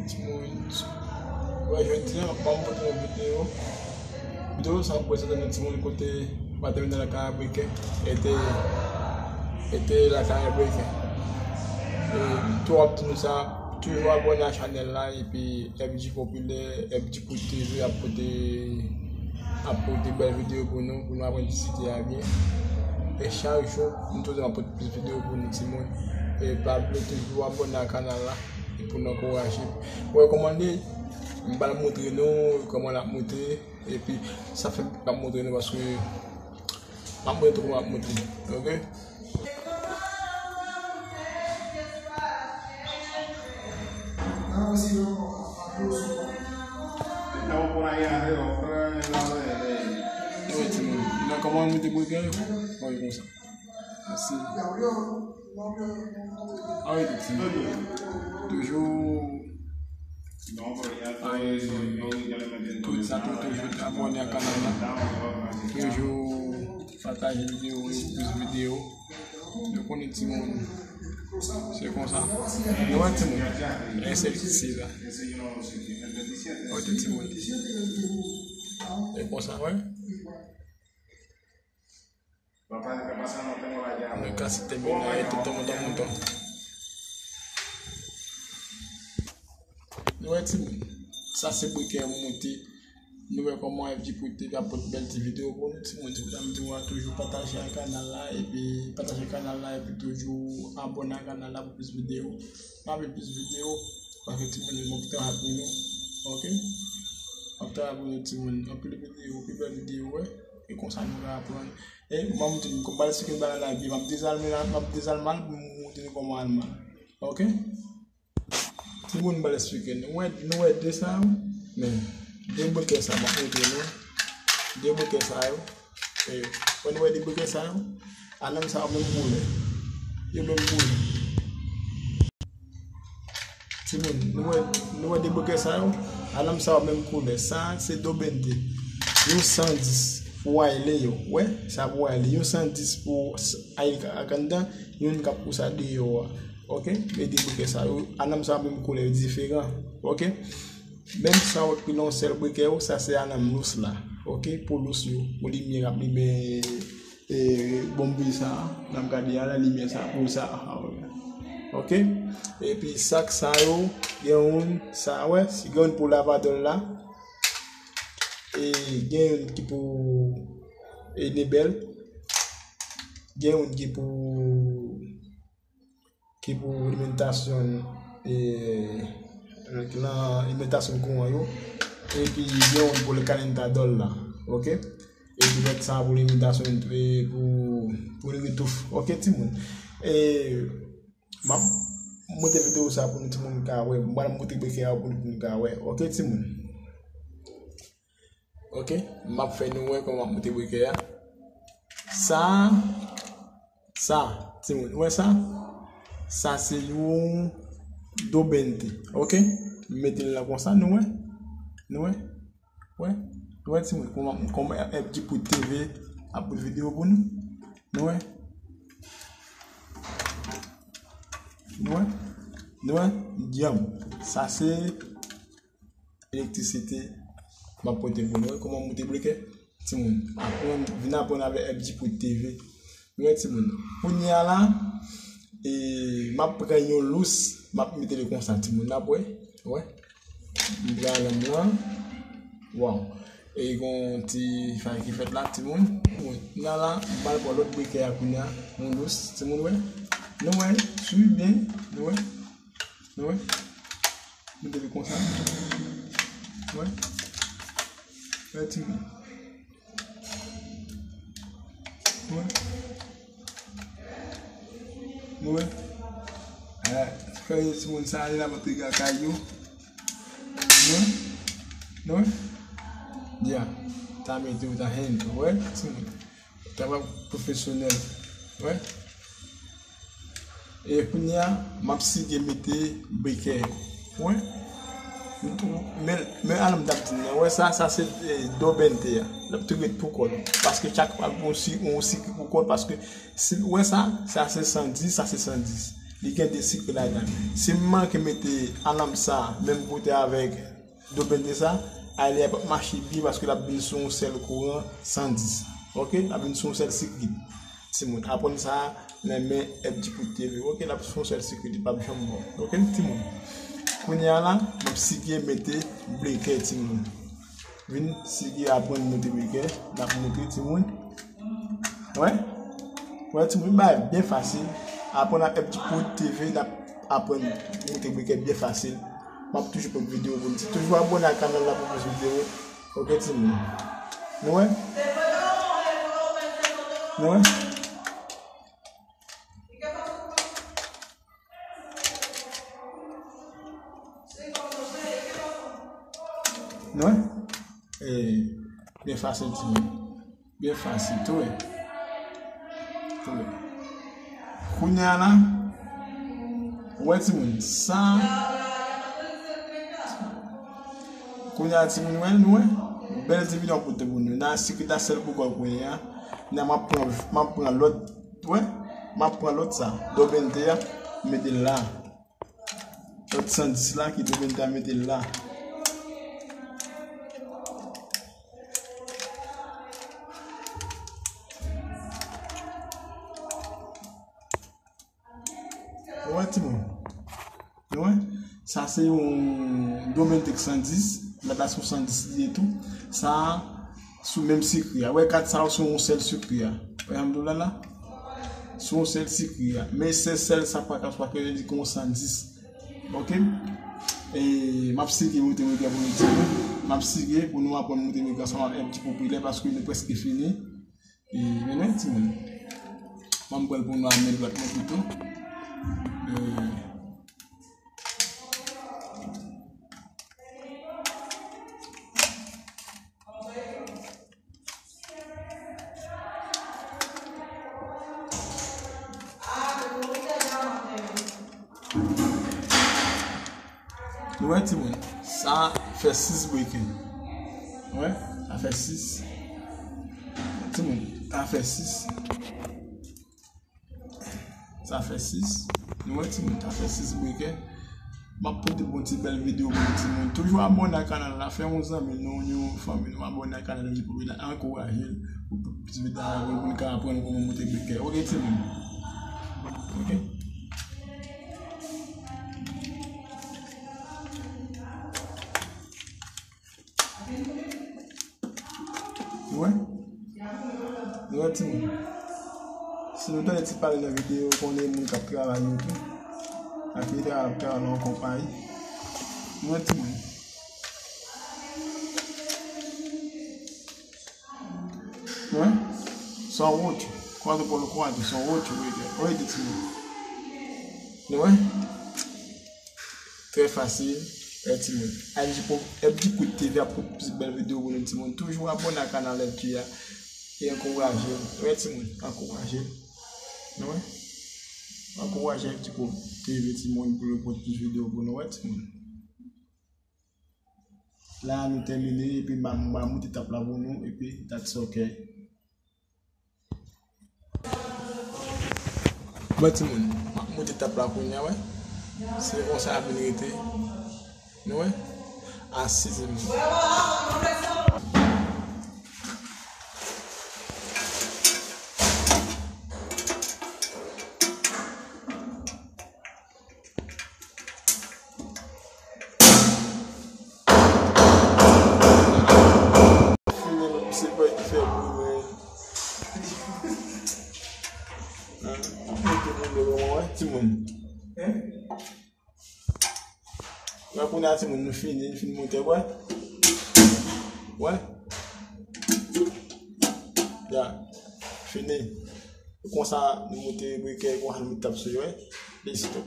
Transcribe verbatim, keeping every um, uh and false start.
Timoun, wè, jodi a, m ap montre yon videyo. Videyo sa ap prezante nou timoun kote m pa te vin nan lakay Requin. E te, e te lakay Requin. E m toujou ap di nou sa, toujou abòne a chanèl la, epi F G Popilè, F G Poud T V ap pote, ap pote bèl videyo pou nou, pou nou aprann site a byen. E chak jou, m toujou ap pote plis videyo pou nou timoun. E pa bliye toujou abòne a kanal la. Pou n ankouraje. Wè kòman li, m pral montre nou kòman l ap monte, epi sa fè m p ap montre nou paske m ap montre nou kòman l ap monte, oke? Wè timoun, nan kòman l monte brikè yo, wè konsa. Mèsi. Ann rete timoun. Toujou. Ann rete. Tout sa, tou, toujou abòne a kanal la. Toujou pataje videyo, plis videyo. Nou konnen timoun. Se konsa. Nou wè timoun. E se li ki se la. Ann rete timoun. E konsa, wè. Nou ka site Mina e tout tan montan montan. Nou wè timoun, sa se brikè m monte. Nou wè kòman F G Poud T V ap pote bèl ti videyo pou nou timoun. Se pou sa m di w a toujou pataje a kanal la, epi pataje kanal la, epi toujou abòne a kanal la pou plis videyo. Pa vle plis videyo, paske timoun yo m ap travay pou nou. Oke? M ap travay pou nou timoun. Anpil videyo, pi bèl videyo, wè. E konsa nou ka aprann. E, m ap di nou, kòm m pral esplike bagay la byen, m ap dezame la, m ap dezame l pou m montre nou kòman l mal. Oke? Timoun, m pral esplike nou. Nou wè, nou wè de sa yo? Men, de brikè sa, m ap montre nou. De brikè sa yo. E, wè, nou wè de brikè sa yo? Ananm sa yo menm koulè. Yo menm koulè. Timoun, nou wè, nou wè de brikè sa yo? Ananm sa yo menm koulè. Sa, se dobente. Yon san dis pou Wiley yo. Wè, sa pou Wiley. Yon san dis pou s-, Ayil Akandan. Youn k ap pou sa deyò a. Oke? Men de brikè sa yo. Ananm sa yo menm koulè. Yo diferan. Oke? Menm sa yo ki nan yon sèl brikè yo, sa se ananm lous la. Oke? Pou lous yo. Pou limyè k ap limen e, bonbri sa a, n ap gade a la limyè sa a, pou sa a, oke. Epi sak sa yo, gen youn, sa, wè, si gen youn pou lavadòl la, e gen youn ki pou, e, nebèl, gen youn ki pou ki pou alimentasyon, e, nan alimentasyon kouran yo, epi gen youn pou le kalentadòl la, oke? Epi lòt sa pou alimentasyon, e, pou, pou nouri touf, oke, timoun? E, m ap monte videyo sa pou nou timoun ka wè, m pral monte brikè a pou nou, pou nou ka wè, oke, timoun? Oke, m ap fè nou wè kòman m ap monte brikè a. Sa, sa, timoun, ou wè sa? Sa se yon dobente, oke? M mete l la konsa, nou wè? Nou wè? Wè? Nou wè, timoun, kòman, kòman F G Poud T V ap pote videyo pou nou? Nou wè? Nou wè? Nou wè? Dyanm. Sa se elektrisite, m ap pote pou nou. Wè kòman m moute brikè? Timoun, aprann, vin aprann avèk F G Poud T V. Wè, timoun. Kounye a la, e, m ap pran yon lous, m ap mete li konsa, timoun. N ap wè. Wè. M pran lanm lan. Waw. E gon ti fay ki fèt la, timoun. Bon, kounye a la, m al pran lòt brikè a kounye a. Yon lous, timoun wè. Nou wè, swiv byen, nou wè. Nou wè? Mete li konsa. Wè? Wè, timoun. Wè? Nou wè? Eh, fè timoun sa ale la, mwen te gade kay yo. Nou wè? Nou wè? Ya. Ta mete ou ta hand. Wè, timoun. Travay pwofesyonèl. Wè. E kounye a, m ap sige mete brikè. Wè. Men, men ann m t ap di nou, wè sa, sa se, e, dobente a. L ap tou ret pou kò l. Paske chak pa gon si, yon sikri pou kò l. Paske, si, wè sa, sa se san dis, sa se san dis. Li gen de sikri ladan. Si m manke mete alanm sa menm kote avèk dobente sa, ale a p ap mache byen paske l ap vin sou yon sèl kouran san dis. Oke? L ap vin sou yon sèl sikri. Timoun, aprann sa nan men F G Poud T V. Oke? L ap sou yon sèl sikri, li p ap janm mò. Oke, timoun? Kounye a la, m ap sige mete blekè, timoun. Vin sige aprann moute brikè, n ap moute timoun. Wè? Wè timoun, bagay byen fasil. Aprann ak F G Poud T V, n ap aprann moute brikè byen fasil. M ap toujou pote videyo pou nou. Toujou abòne ak kanal la pou plis videyo. Oke timoun. Nou wè? Nou wè? Nou wè? E, byen fasil timoun. Byen fasil, tou wè. Tou wè. Kounye a la, ou wè timoun, sa. Kounye a timoun, wè, nou wè. Bèl ti videyo pou tout moun. Nan sikri ta sèl pou kò kounye a. Nan m ap pran, m ap pran lòt, wè. M ap pran lòt sa. Dobente a, mete l la. Lòt san dis la ki te vin ta mete l la. Ou wè timoun? Ou wè? Sa se yon Domentek san dis, lòt la se yon san dis li ye tou. Sa a sou menm sikri a. Wè kat sa yo sou yon sèl sikri a. Wè jan m di w la la? Sou yon sèl sikri a. Men se sèl sa pa ka fè ke yo di ke yon san dis. Oke? E m ap sige moute brikè pou nou timoun. M ap sige pou nou aprann moute brikè ansanm avèk M T Popilè paske nou prèske fini. E, men men timoun. Ban m pran l pou nou a men dwat mwen pito. E, nou wè timoun, sa fè sis brikè. Nou wè, sa fè sis. Timoun, sa fè sis. Sa fè sis. Nou wè timoun, sa fè sis brikè. M ap pote bon ti bèl videyo pou nou timoun. Toujou abòne ak kanal la, fè yon zanmi nou, yon fanmi nou abòne ak kanal la, pou vin ankouraje l, pou plis videyo pou l ka aprann kòman moute brikè. Oke timoun? Oke. Ou wè? Ou wè timoun? Si nou tande ti pale nan videyo, konnen moun k ap travay yo tou. Ak leta ap travay nan yon konpayi. Ou wè timoun? Ou wè? Son road. Kwadro polo kwadro, son road, ou wè, ou wè timoun. Ou wè? Trè fasil, e timoun. Al di pou F G Poud T V ap pote plis bèl videyo pou nou timoun. Toujou abòne ak kanal F G a. E ankouraje l. Wè timoun, ankouraje l. Nou wè? Ankouraje F G Poud T V timoun pou yo pote plis videyo pou nou wè timoun. La nou tèmine epi m a, m a moute etap la pou nou epi that's okay. Bon timoun, m ap moute etap la kounye a, wè. Se konsa l ap vin rete. Nou wè? Asize m. Fini, men misye pa ki fè bri, men. Hein? Mete pou nou wè, timoun. Wè, kounye a, timoun, nou fini, nou fin moute, wè. Wè. Ya. Fini. Konsa, nou moute brikè, konsa nou tap sou yo, wè. Let's go.